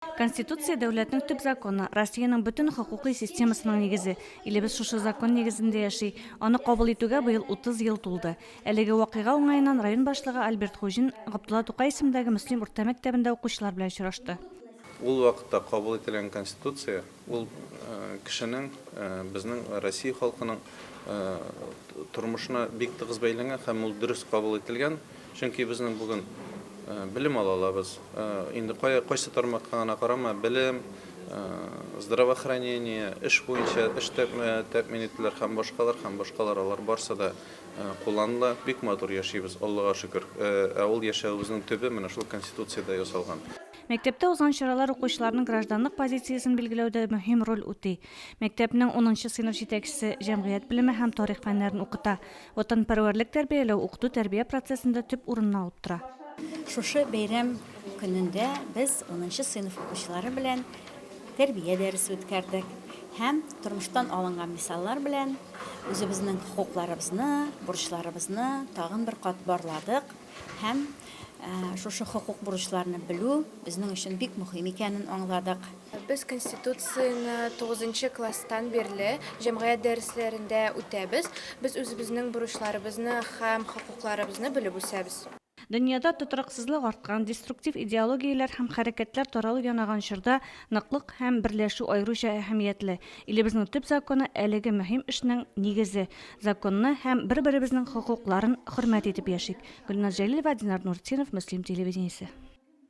Конституция, дәүләтнең төп законы, Россиянең бөтен хокукый системасының нигезе. Илебез шушы закон нигезендә яши. Аны кабул итүгә быел 30 ел тулды. Әлеге вакыйга уңаеннан район башлыгы Альберт Хуҗин Габдулла Тукай исемендәге Мөслим урта мәктәбендә укучылар белән очрашты. Ул вакытта кабул ителгән Конституция, ул кешенең, безнең Россия халкының тормышына бик тыгыз бәйләнгән һәм ул дөрес кабул ителгән. Чөнки безнең бүген белем ала алабыз. Инде кая, кайсы тармакка гына карама, белем, здравоохранение, эш буенча эш тәэмин итүләр һәм башкалар, һәм башкалар, алар барсы да кулланыла. Бик матур яшибез, Аллага шөкер. Ә ул яшәвебезнең төбе менә шул Конституциядә ясалган. Мәктәптә узган чаралар укучыларның гражданлык позициясен билгеләүдә мөһим роль үти. Мәктәпнең унынчы сыйныф җитәкчесе җәмгыять белеме һәм тарих фәннәрен укыта. Ватанпәрвәрлек тәрбияләү укыту-тәрбия процессында төп урынны алып тора. Шушы бәйрәм көнендә без унынчы сыйныф укучылары белән тәрбия дәресе үткәрдек һәм тормыштан алынган мисаллар белән үзебезнең хокукларыбызны, бурычларыбызны тагын бер кат барладык һәм шушы хокук бурычларны белү безнең өчен бик мөһим икәнен аңладык. Без Конституцияне тугызынчы класстан бирле җәмгыять дәресләрендә үтәбез. Без үзебезнең бурычларыбызны һәм хокукларыбызны белеп үсәбез. Дөньяда тотрыксызлык арткан, деструктив идеологияләр һәм хәрәкәтләр таралу янаган чорда ныклык һәм берләшү аеруча әһәмиятле. Илебезнең Төп законы әлеге мөһим эшнең нигезе. Законны һәм бер-беребезнең хокукларын хөрмәт итеп яшик. Гөлназ Җәлилова, Динар Нуртдинов, Мөслим телевидениесе.